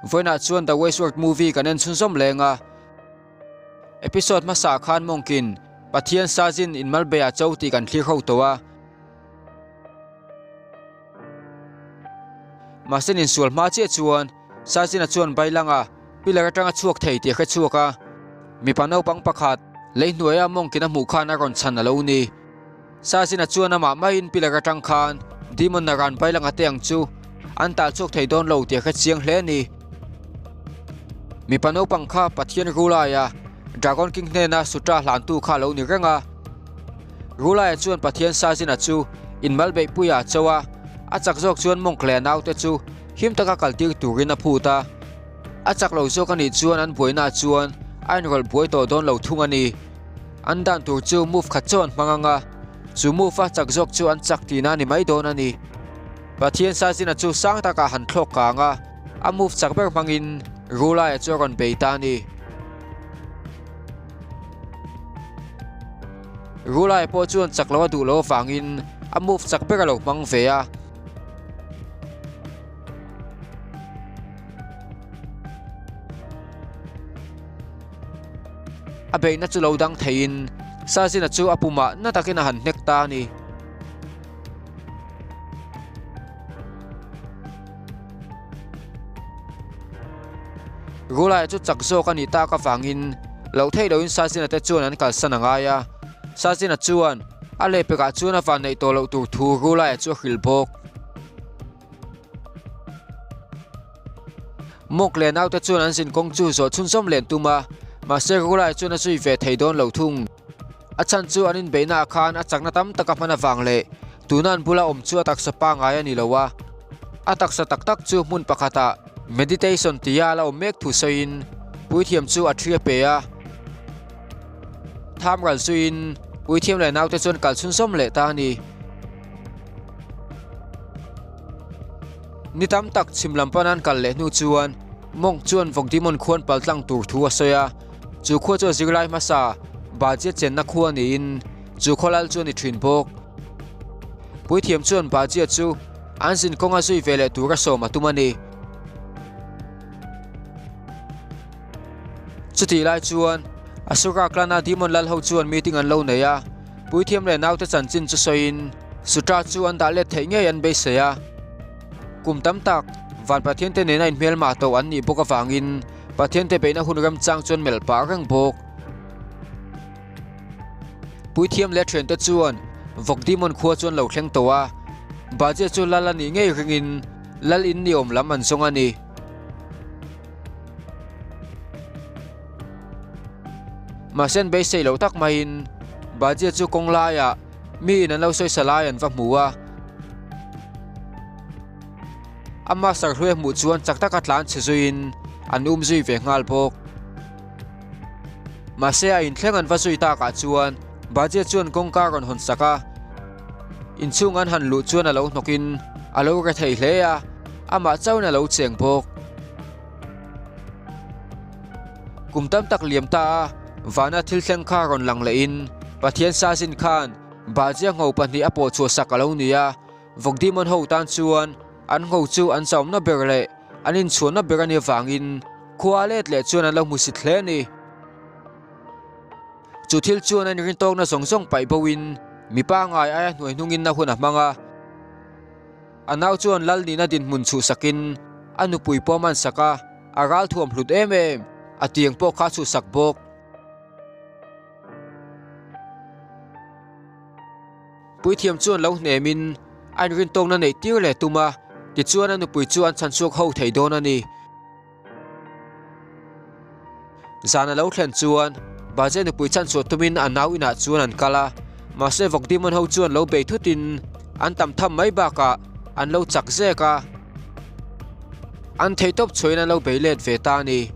Vawiinah chuan The Westworld movie kan en chhunzawm leng a. Episode hmasa ah khan Monk-in Pathian Sazin in Malbei ah cho tih kan thlir ho tawh a. Mahse insual hma chiah chuan Sazina chuan Bailanga pillar atanga chhuak thei tih a hre chhuak a. Mipa naupang pakhat lei hnuaia Monk-in a hmuh khan a rawn chhan a lo ni. Sazina chuan amah maiin pillar atang khan Demon Naran Bailanga te ang chu an tal chhuak thei dawn lo tih a hre chiang hle a ni. Mipa naupang kha Pathian Rulaia Dragon King hnena Sutra hlantu kha a lo ni reng a. Rulaia chuan Pathian Sazina chu inmalbeihpuia a cho a, a chak zawk chuan Monk leh a naute chu him taka kaltir turin a phut a. A chak lo zawk a nih chuan an buainaah chuan a inrawlh buai tawh dawn lo thung a ni. An dan tur chu move khat chaw an hmang ang a, chu move a chak zawk chu an chak tihna a ni mai dawn a ni. Pathian Sazina chu sang takah han thlawk kang a, a move chak ber hmangin Rulaia chu a rawn bei ta a ni. Rulaia pawh chuan chak lo a duh loh avangin a move chak ber a lo hmang ve a. A beihna chu lo dang theiin Sazina chu a pumah na takin a han hnek ta a ni. Rulaia chu chak zawk a nih tak avangin loh theih lohin Sazina te chuan an kalsan a ngai a. Sazina chuan a lehpekah chuan a vanneih tawh loh tur thu Rulaia chu a hrilh bawk. Mawk leh naute chuan an zin kawng chu zawh chhunzawm len tum a, mahse Rulai chuan a zui ve thei dawn lo thung. A chhan chu an inbeihna ah khan a chakna tam tak a hman avang leh tuna an bula awm chu a taksa pangngai a ni lo a. A taksa tak tak chu hmun pakhatah meditation tia a la awm mek thu sawiin puithiam chu a thi a pe a. Tham ral zuiin puithiam leh naute chuan kal chhunzawm leh ta a ni. Ni tam tak chhim lam pan an kal leh hnu chuan Monk chuan Vawkdimon khuan pal tlang tur thu a sawi a, chu khua chu a zirlai hmasa Bajia chenna khua niin chu khaw lal chu a ni thin bawk. Puithiam chuan Bajia chu an zin kawnga zui ve leh tura sawm a tum a ni. Chutih lai chuan Asura clan-a Demon lal ho chuan meeting an lo nei a, puithiam leh naute chanchin chu sawiin Sutra chu an dah let theih ngei an beisei a. Kum tam tak van Pathiante nena inhmelmah tawh an nih bawk avangin Pathiante beihna hun remchang chuan melh pah reng bawk. Puithiam leh thiante chuan vawk Demon khua chuan lo thleng tawh a, Bajia chu lal a nih ngei ringin lal in ni awm lam an zawng a ni. Mahse an beisei loh tak maiin Bajia chu kawng laiah mi in an lo sawisa lai an va hmu a. A master hlui a hmuh chuan chak taka tlan chhe zuiin an um zui ve nghal bawk. Mahse a inthleng an va zui takah chuan Bajia chuan kawngka rawn hawn sak a. Inchhung an han luh chuan a lo hnawkin a lo re thei hle a, amah chauhin a lo cheng bawk. Kum tam tak liam ta a, vana thil thleng kha rawn lang lehin Pathian Sazin khan Bajia ngho pahnih a pawh chhuah sak a lo ni a, vawk demon ho tan chuan an ngho chu an chauhna ber leh an inchhuahna ber a nih avangin khua a let leh chuan an lo hmusit hle a ni. Chu thil chuan a inrintawkna zawng zawng paih boin mipa ngai aia hnuai hnungin a hun a hmang a. A nau chuan lal nihna dinhmun chhuhsakin a nupui pawh a mansak a, a ral thuam hlut em em, a tiang pawh kha a chhuhsak bawk. Puithiam chuan lo hnemin a inrintawkna neih tir leh tum a, tichuan a nupui chu an chhanchhuak ho thei dawn a ni. Zan a lo thlen chuan Baje nupui chhanchhuah tumin a nau inah chuan an kal a, mahse vawk demon ho chuan lo bei thutin an tam tham mai bakah an lo chak zek a, an theihtawp chhuahin an lo bei let ve ta a ni.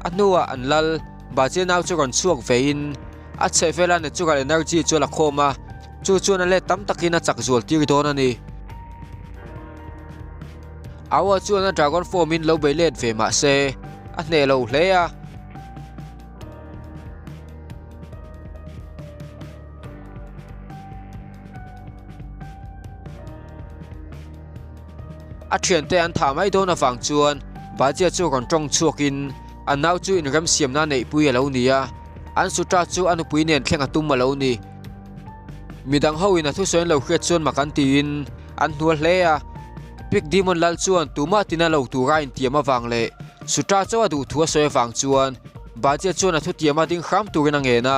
A hnuah an lal Bajia nau chu rawn chhuak vein a chhehvela natural energy chu a la khawm a, chu chuan a let tam takin a chak zual tir dawn a ni. Aua chuan a dragon form in lo bei let ve mah se a hneh lo hle a. A thiante an thah mai dawn avang chuan Bajia chu rawn tawng chhuakin a nau chu inremsiamna neihpui a lo ni a, an Sutra chu a nupui nen thleng a tum a lo ni. Midang hoin a thusawi an lo hriat chuan mak an tiin an hnual hle a, Pig Demon lal chuan tumah tina lo tura a intiam avang leh Sutra chauh a duh thu a sawi avang chuan Bajia chuan a thutiama ding hram turin a ngen a.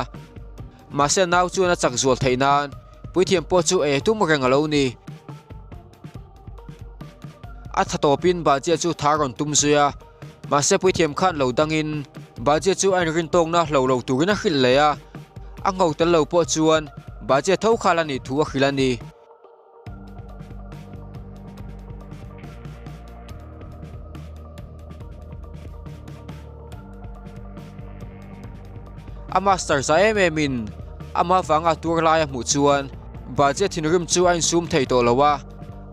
Mahse a nau chuan a chak zual theih nan puithiam pawh chu ei tum reng a lo ni. A tha tawpin Bajia chu tha rawn tum zui a, mahse puithiam khan lo dangin Bajia chu a inrin tawkna hlo lo turin a hrilh leh a, a ngho tel lo pawh chuan Bajia tho khal a nih thu a hrilh a ni. A master za em em in ama vanga tur lai a hmuh chuan Bajia thinrim chu a insum thei tawh lo a,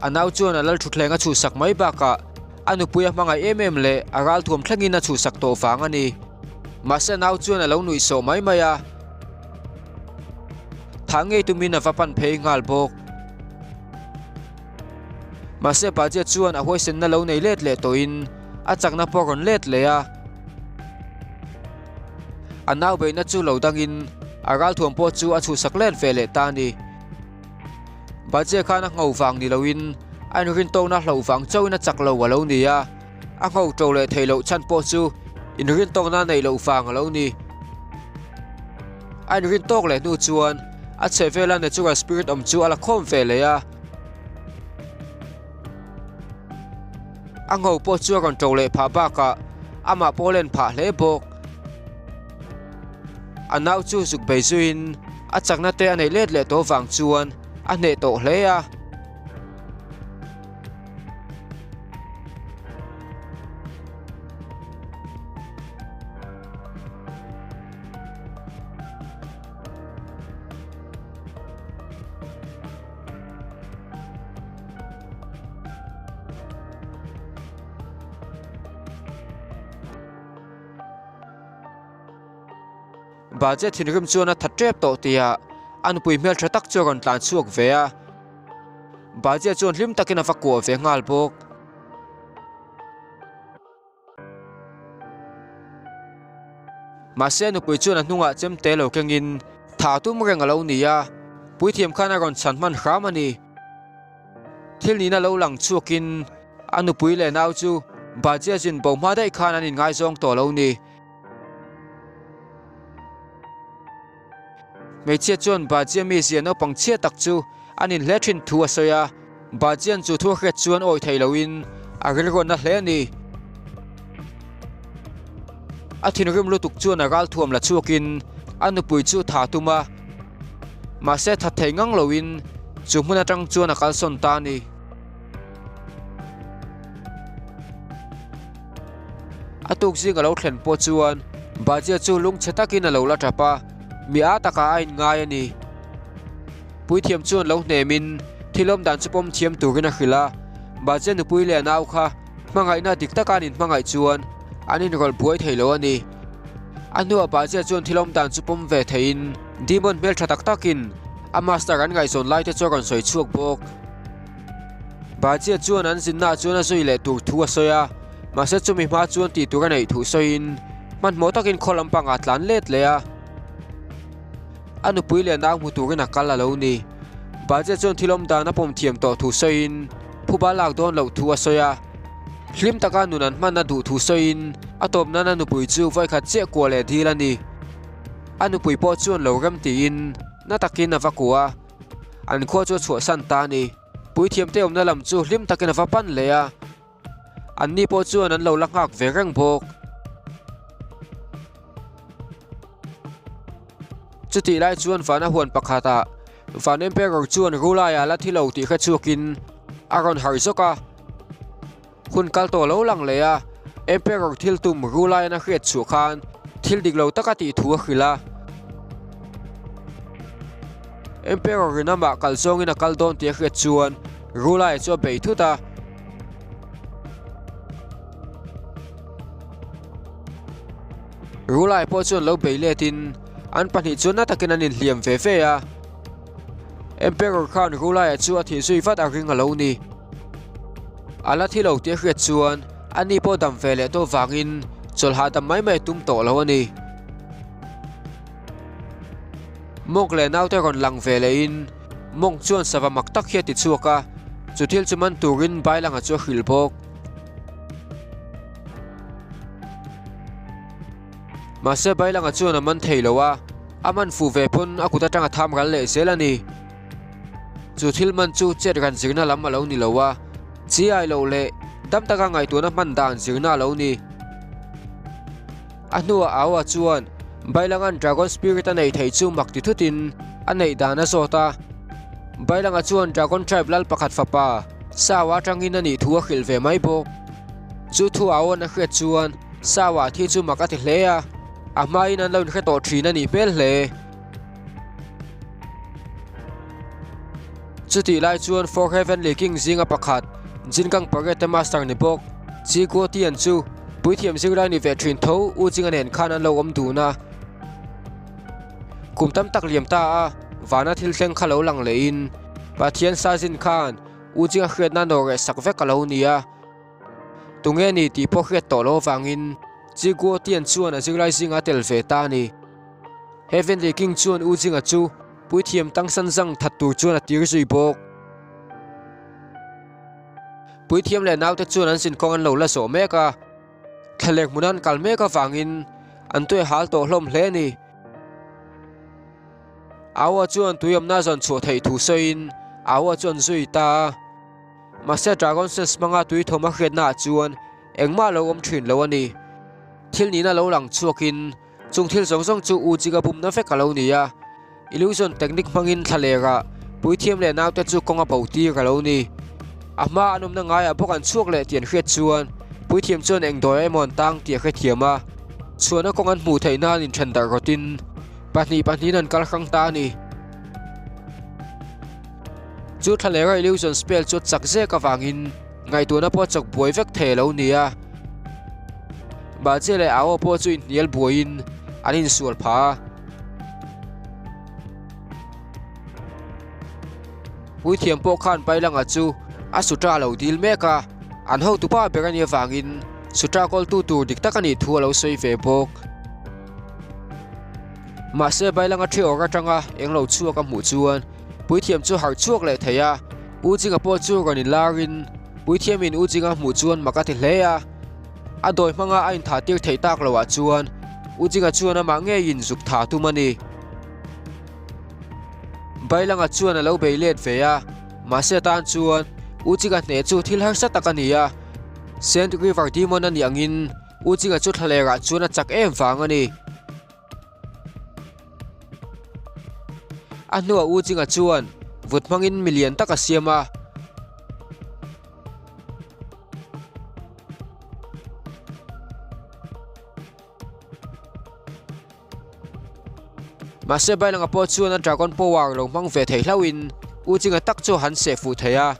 a nau chuan a lalthutthleng a chhuhsak mai bakah a nupui a hmangaih em em leh a ralthuam thlengin a chhuhsak tawh vang a ni. Mahse a nau chuan a lo nuihsawh mai mai a. Thah ngei tumin a va pan phei nghal bawk. Mahse Bajia chuan a huaisenna lo nei let leh tawhin a chakna pawh a rawn let leh a. A nau beihna chu lo dangin a ralthuam pawh chu a chhuhsak let ve leh ta a ni. Bajia khan a ngho vang ni loin a inrintawkna hloh vang chauhin a chak lo a lo ni a. A ngho to leh theih loh chhan pawh chu inrintawkna neih loh vang a lo ni. A inrintawk leh hnu chuan a chhehvela natural spirit awm chu a la khawm ve leh a. A ngho pawh chu a rawn to leh phah bakah amah pawh a len phah hle bawk. A nau chu zuk bei zuiin a chakna te a neih let leh tawh vang chuan a hneh tawh hle a. Bajia thinrim chuan a tha tep tawh tihah a nupui hmeltha tak chu a rawn tlan chhuak ve a. Bajia chuan hlim takin a va kuah ve nghal bawk. Mahse a nupui chuan a hnungah chemte lo kengin tha tum reng a lo ni a, puithiam khan a rawn chhan hman hram a ni. Thil nihna lo lang chhuakin a nupui leh nau chu Bajia zin bo hma daih khan an inngaizawng tawh lo ni. Hmeichhia chuan Bajia mizia naupang chhia tak chu a nin hle thin thu a sawi a, Bajian chu thu a hriat chuan awih thei loin a rilruatna hle a ni. A thinrim lutuk chuan a ralthuam la chhuakin a nupui chu tha tum a, mahse that thei ngang loin chu hmun atang chuan a kalsawn ta a ni. A tuk zing a lo thlen pawh chuan Bajia chu lungchhe takin a lo la tap a, mi a takah a inngai a ni. Puithiam chuan lo hnemin thil awm dan chu pawm thiam turin a hrilh a, Bajia nupui leh a nau kha hmangaihna dik taka an inhmangaih chuan an inrawlh buai thei lo a ni. A hnuah Bajia chuan thil awm dan chu pawm ve theiin Demon hmeltha tak takin a master an ngaihzawn laite chu a rawn sawi chhuak bawk. Bajia chuan an zinnaah chuan a zui leh tur thu a sawi a, mahse chumi hma chuan tih tur a neih thu sawiin hmanhmawh takin khaw lampangah a tlan let leh a. A nupui leh nau hmu turin a kal a lo ni. Bajia chuan thil awm dan a pawm thiam tawh thu sawiin phuba lak dawn loh thu a sawi a. Hlim taka nun an hman a duh thu sawiin a tawp nan a nupui chu vawikhat chiah kuah leh dil a ni. A nupui pawh chuan lo rem tiin na takin a va kuah a. An khua chu a chhuahsan ta a ni. Puithiamte awmna lam chu hlim takin a va pan leh a, anni pawh chuan an lo la nghak ve reng bawk. Chutih lai chuan vana huan pakhatah Van Emperor chuan Rulai-a la thi lo tih hre chhuakin a rawn harh zawk a. Hun kal tawh lo lang leh a, Emperor thil tum Rulaian a hriat chhuah khan thil dik lo taka tih thu a hrilh a. Emperor in amah kal zawngin a kal dawn tih a hriat chuan Rulai chu a bei thut a. Rulai pawh chuan lo bei letin an pahnih chuan na takin an inhliam ve ve a. Emperor khan Rulaia chu a thih zui vat a ring a lo ni. A la thi lo tih a hriat chuan ani pawh dam ve leh tawh vangin chawlh hahdam mai mai a tum tawh lo a ni. Monk leh naute rawn lang ve lehin Monk chuan sava mak tak hi a ti chhuak a, chu thil chu man turin Bailanga chu a hrilh bawk. Mahse Bailanga chuan a man thei lo a, a man fuh ve pawn a kut atang a tham ral leh zel a ni. Chu thil man chu chet ran zirna lam a lo ni lo a, chi ai loh leh dam taka ngaihtuahna hman dan zirna a lo ni. A hnuah Aua chuan Bailanga'n Dragon Spirit a neih theih chu mak ti thutin a neih dan a zawt a. Bailanga chuan Dragon Tribe lal pakhat fapa Sawa atangin a nih thu a hrilh ve mai bawk. Chu thu Aua'n a hriat chuan Sawa thi chu mak a ti hle a, a hmain an lo inhre tawh thin a nih hmel hle. Chutih lai chuan Four Heavenly King zinga pakhat, Jingang pariat te master ni bawk, Chi Guo Tian chu puithiam zirlai ni ve thin tho U Jinga nen khan an lo awm dun a. Kum tam tak liam ta a, vana thil thleng kha lo lang lehin Pathian Sazin khan U Jinga hriatna nawr reh sak vek a lo ni a. Tunge ni tih pawh hriat tawh lo avangin Chi Guo Tian chuan a zirlai zinga tel ve ta a ni. Heavenly King chuan U Jinga chu Puithiam tangsan zang that tur chuan a tir zui bawk. Puithiam leh naute chuan an zinkawng an lo la zawh mek a, thlalek hmuna an kal mek avangin an tui a hal tawh hlawm hle a ni. Aua chuan tui awmna zawn chhuah theih thu sawiin Aua chuan zui ta a. Mahse Dragon Sense hmanga tui thawm a hriatnaah chuan engmah a lo awm thin lo a ni. Thil nihna lo lang chhuakin Chung thil zawng zawng chu U Jiga bumna vek a lo ni a, illusion technique hmangin thlalerah puithiam leh naute chu kawng a bo tir a lo ni. A hma an awmna ngaiah bawk an chhuak leh tih an hriat chuan puithiam chuan eng dawi emaw an tang tih a hrethiam a, chhuahna kawng an hmuh theih nan inthen darh rawtin pahnih pahnihin an kal hrang ta a ni. Chu thlalera illusion spell chu a chak zek avangin Ngaihtuahna pawh chawk buai vek thei a lo ni a, Bahchia leh Aua pawh chu inhnial buaiin an insual phah a. Puithiam pawh khan Pailanga chu a sutra a lo dil mek a, an hotupa ber a nih avangin sutra kawltu tur dik tak a nih thu a lo sawi ve bawk. Mahse Pailanga thi awr atanga eng lo chhuak a hmuh chuan Puithiam chu harh chhuak leh thei a, U Jinga pawh chu rawn inlarin Puithiamin U Jinga hmuh chuan mak a ti hle a. A dawi hmanga a inthah tir theih tak loah chuan U Jinga chuan amah ngeiin zuk tha tum a ni. Bailanga chuan a lo bei let ve a, mahse atan chuan U Jinga hneh chu thil harsa tak a ni a. Sand River Demon a nih angin U Jinga chu thlalerah chuan a chak em vang a ni. A hnuah U Jinga chuan vut hmangin milian tak a siam a. Mahse Bailanga pawh chuan a Dragon Power lo hmang ve thei hlauhin U Jinga tak chu han seh fuh thei a.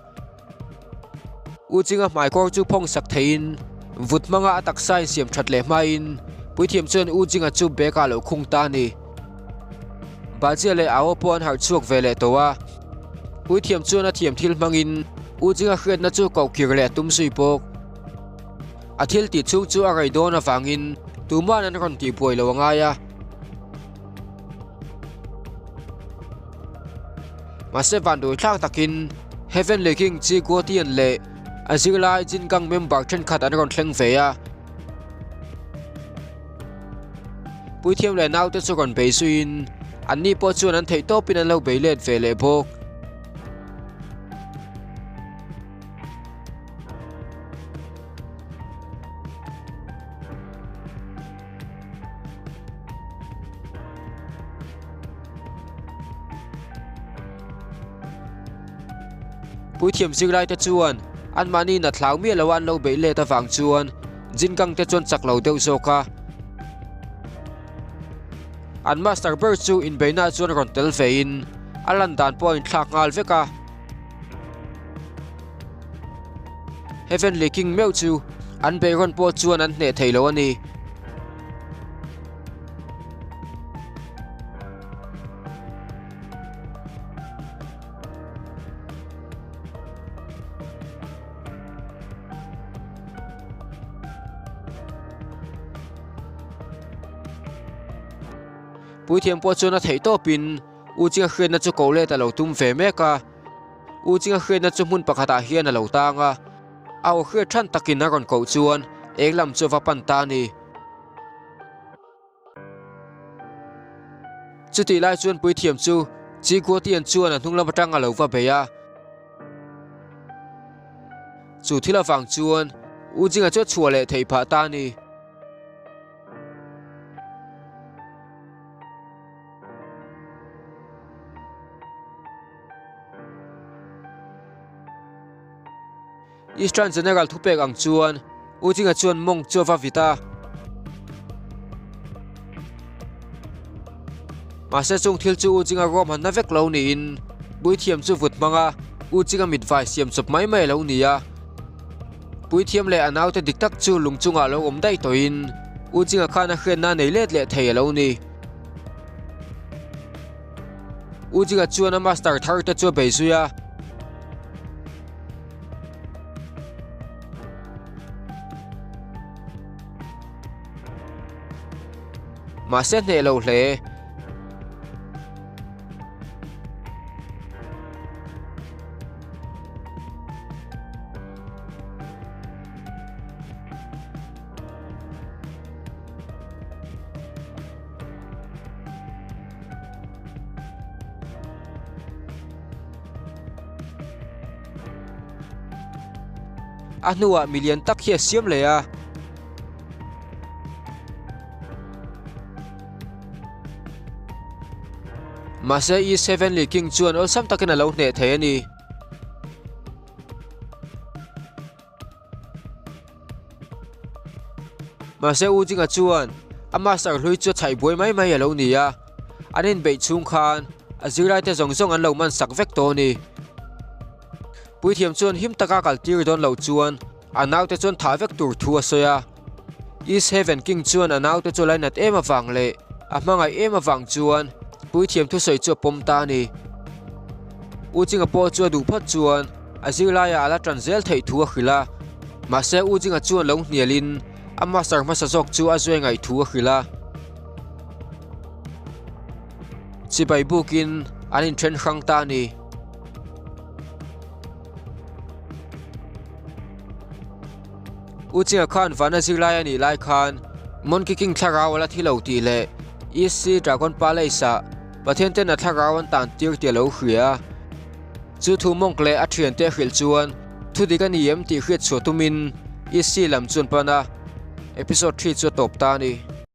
U Chinga hmaikawr chu phawng sak theiin vut hmanga a taksa insiam that leh hmain puithiam chuan U Chinga chu bag ah lo khung ta a ni. Bajia leh Ao pawh an harh chhuak ve leh tawh a, puithiam chuan a thiam thil hmangin U Chinga hriatna chu koh kir leh a tum zui bawk. A thil tih chhung chu a rei dawn avangin tuma'n an rawn tihbuai lo a ngai a. Mahse vanduai thlak takin Heavenly King Chi Guotian leh a zirlai Jin Gang member thenkhat an rawn thleng ve a. Puithiam leh naute chu rawn bei zuiin anni pawh chuan an theih tawpin an lo bei let ve leh bawk. Puithiam zirlaite chuan anmahni na thlau miah loa an lo beih let avang chuan Jingang te chuan chak lo deuh zawk a. An master ber chu inbeihnaah chuan rawn tel vein a lan dan pawh a inthlak nghal vek a. Heavenly King meuh chu an beihrawn pawh chuan an hneh thei lo a ni. Puithiam pawh chuan a theih tawpin U Chinga hriatna chu koh let a lo tum ve mek a. U Chinga hriatna chu hmun pakhatah hian a lo tang a, a aw hriat than takin a rawn koh chuan eng lam chu a va pan ta a ni. Chutih lai chuan puithiam chu Chi Guotian chuan a hnung lam atang a lo va bei a. Chu thil avang chuan U Chinga chu a chhuah leh theih phah ta a ni. Eastern General thupek ang chuan U Chinga chuan mawng chu a va vit a. Mahse chung thil chu U Chinga ruahmanna vek lo niin Puithiam chu vut hmanga U Chinga mitvai siam chawp mai mai a lo ni a. Puithiam leh a naute dik tak chu lung chungah lo awm daih tawhin U Chinga khan a hriatna nei let leh thei a lo ni. U Chinga chuan a master thar te chu a bei zui a. Mahse hneh lo hle. A hnuah milian tak hi a siam leh a. Mahse East Heavenly King chuan awlsam takin a lo hneh thei a ni. Mahse U Jinga chuan a master hlui chu a chhaih buai mai mai a lo ni a, an inbeih chhung khan a zirlaite zawng zawng an lo man sak vek tawh a ni. Puithiam chuan him taka kal tir dawn loh chuan a naute chuan thah vek tur thu a sawi a. East Heaven King chuan a naute chu a lainat em avang leh a hmangaih em avang chuan puithiam thusawi chu a pawm ta a ni. U Jinga pawh chu a duh phawt chuan a zirlaiah a la tan zel theih thu a hrilh a, mahse U Jinga chuan lo hnialin a master hmasa zawk chu a zuai ngaih thu a hrilh a. Chibai bukin an inthen hrang ta a ni. U Chinga khan vana zirlai a nih lai khan Monkey King thlarau a la thi lo tih leh East Sea Dragon Palace ah Pathian ten a thlarau an tan tir tih a lo hria a. Chu thu Monk leh a thiante a hrilh chuan thu dik a ni em tih hriat chhuah tumin East Sea lam chu an pan a. Episode 3 chu a tawp ta a ni.